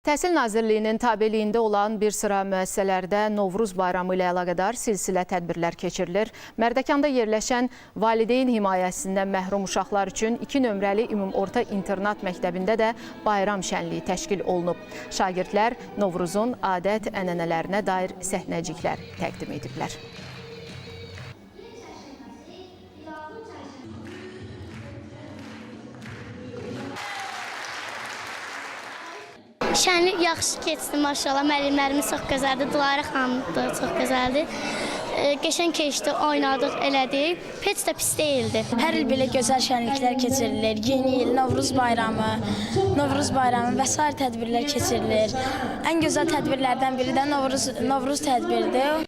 Təhsil Nazirliyinin tabeliyində olan bir sıra müəssisələrdə Novruz bayramı ilə əlaqədar silsilə tədbirlər keçirilir. Mərdəkanda yerləşən valideyn himayəsindən məhrum uşaqlar üçün 2 nömrəli ümumorta internat məktəbində də bayram şənliyi təşkil olunub. Şagirdlər Novruzun adət-ənənələrinə dair səhnəciklər təqdim ediblər. Şənlik yaxşı keçdi maşallah. Müəllimlərimiz çox gözəldir. Dilarə xanım da çox gözəldir. Qəşəng keçdi, oynadıq, elədik. Heç də pis deyildi. Hər il belə gözəl şənliklər keçirilir. Yeni il, Novruz bayramı, Novruz bayramı və sair tədbirlər keçirilir. Ən gözəl tədbirlərdən biri də Novruz tədbiridir.